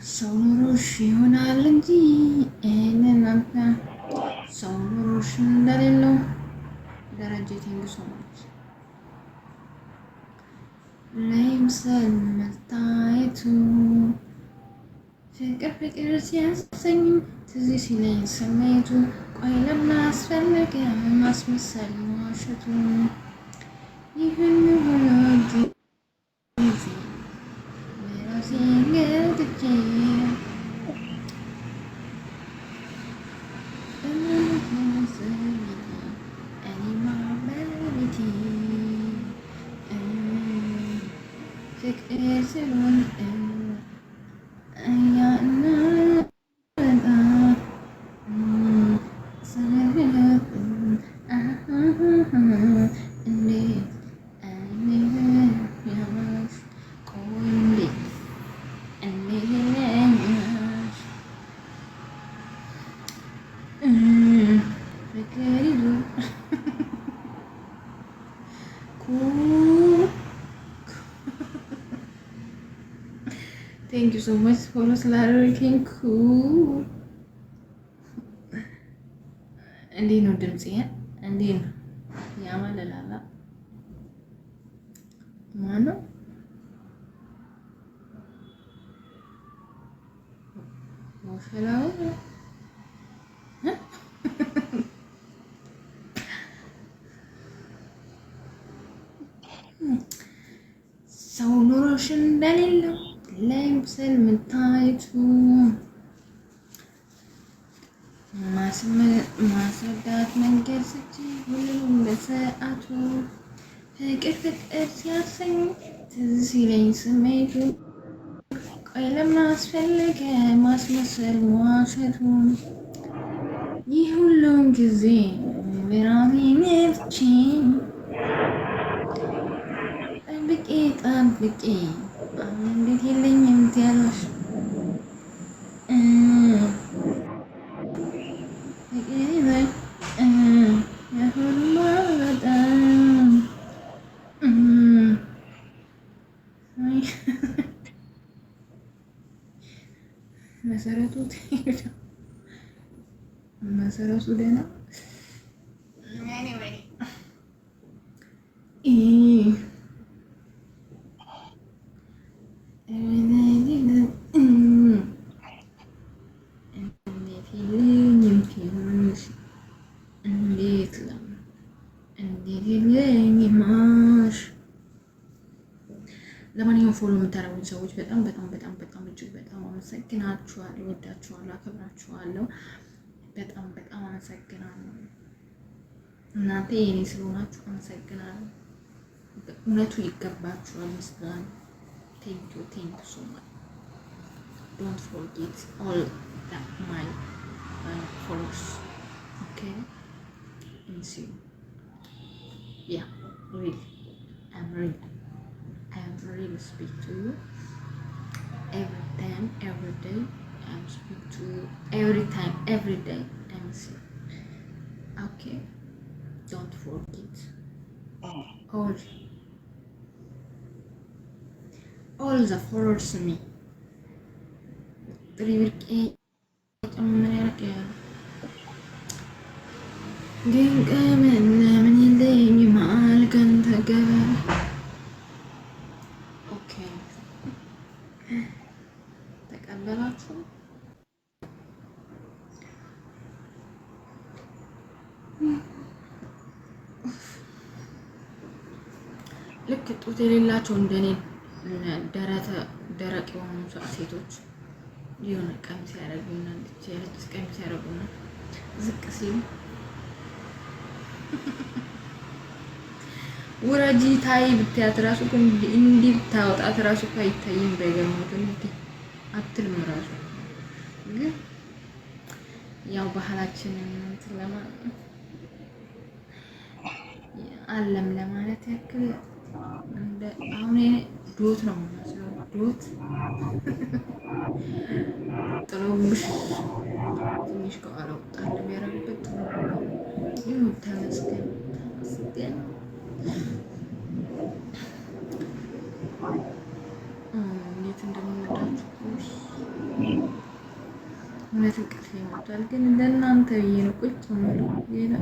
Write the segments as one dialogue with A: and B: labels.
A: ሰው ኑሮሽ ይሆናል እንጂ እናንተ ሰው ኑሮሽ እንደሌለው። ደረጀ፣ thank so much። ለይምሰል መታየቱ ፍቅር ፍቅር ሲያሰኝ ትዝ ሲለኝ ስሜቱ፣ ቆይ ለምን አስፈለገ ማስመሰል መዋሸቱ? ይህን ሁሉ ጊዜ በራሴ ገድቼ እኔማ በቤቴ ፍቅር ስሉኝ ፍቅር ይዞ። Thank you so much follow ስላደረግኝ። እንዴት ነው ድምፅ? እንዴት ነው? ያማልላላ ማነው? ወፈላው። ሰው ኑሮሽ እንደሌለው ለይምሰል ምታይቱ ማስረዳት መንገድ ስቺ ሁሉም በሰዓቱ ፍቅር ፍቅር ሲያሰኝ ትዝ ሲለኝ ስሜቱ፣ ቆይ ለምን አስፈለገ ማስመሰል መዋሸቱ? ይህ ሁሉም ጊዜ በራሴ ነፍቼ ጠብቄ ጠብቄ እንዴት የለኝም ትያለሽ? በጣም መሰረቱ መሰረቱ ደህና። እንዴት እንዴት የለኝማሽ። ለማንኛውም follow የምታደርጉኝ ሰዎች በጣም በጣም በጣም በጣም እጅግ በጣም አመሰግናችኋለሁ። ወዳችኋለሁ፣ አከብራችኋለሁ። በጣም በጣም አመሰግናለሁ። እናንተ የኔ ስለሆናችሁ አመሰግናለሁ። እውነቱ ይገባችኋል ምስጋና። Thank you, thank you so much. Don't forget all my followers, okay? And see, yeah, really, I'm really, I'm really speak to you every time, every day. I'm speak to you every time, every day. And see, okay, don't forget all the followers me. ጥሪ ብርቄ ጨምር ያርቀያል ግን ቀምን ምን የለኝ መአል ከንተ ገበር። Okay፣ ተቀበላችሁ። ልክ ጡት የሌላቸው እንደኔ ደረተ ደረቅ የሆኑ ሴቶች የሆነ ቀሚስ ያደረጉና ያለች ቀሚስ ያደረጉና ዝቅ ሲሉ ውረጂ ታይ ብትያት ራሱ እንዲህ ብታወጣት ራሱ እኮ አይታይም። ባይገርማችሁ እንዲህ አትልም ራሱ፣ ግን ያው ባህላችንን እንትን አለም ለማለት ያክል እንደ አሁን dot ነው የሚመስለው። Dot ጥሎብሽ ትንሽ ከኋላ ወጣ የሚያደርግበት ጥሩ ይሁን። ተመስገን ተመስገን። እንዴት እንደምወዳችሁ። እውነት እንቅልፍ ይመጣል፣ ግን ለእናንተ ብዬ ነው ቁጭ የምለው። ሌላ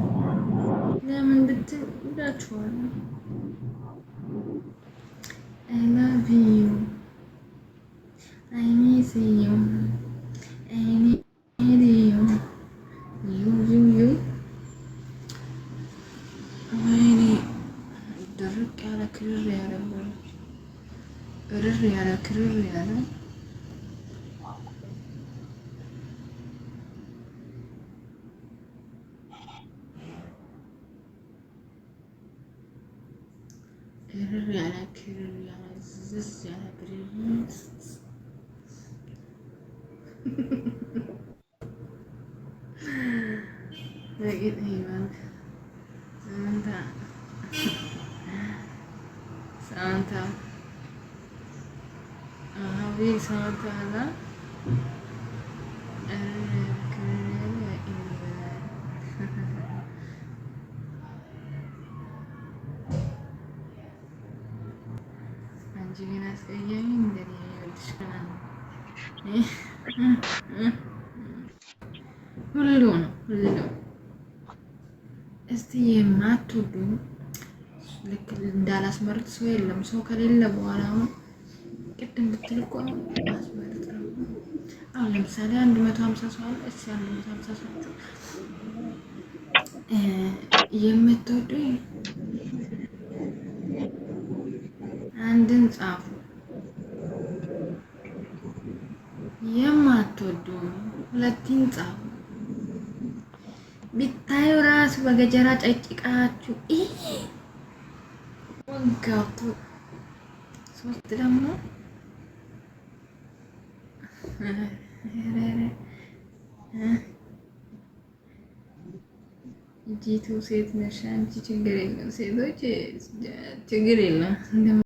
A: ለምን ብትል እላችኋለሁ። I love you, I miss you, I need you, you, you, you። ወይኔ ድርቅ ያለ፣ ክርር ያለ፣ እርር ያለ፣ ክርር ያለ፣ እርር ያለ፣ ክርር ያለ፣ ዝዝ ያለ ብርር። በጌጥ ይባል። ሳንታ ሳንታ አሀቢ ሳንታ አላ እርር ክርር ይበል። አንቺ ግን አስቀያሚ፣ እንደኔ የሚወድሽ ሁሉ ነው ሁሉ። እስቲ የማትወዱ ልክ እንዳላስመርጥ ሰው የለም። ሰው ከሌለ በኋላ አሁን ቅድም ብትል እኮ አሁን አስመርጥ ነው። አሁን ለምሳሌ 150 ሰው አለ። እስቲ 150 ሰዎች የምትወዱኝ አንድን ጻፉ፣ የማትወዱ ሁለትን ጻፉ። ቢታዩ ራሱ በገጀራ ጨጭቃችሁ ወጋቱ። ሶስት ደግሞ ጂቱ ሴት ነሽ አንቺ፣ ችግር የለም፣ ሴቶች ችግር የለም።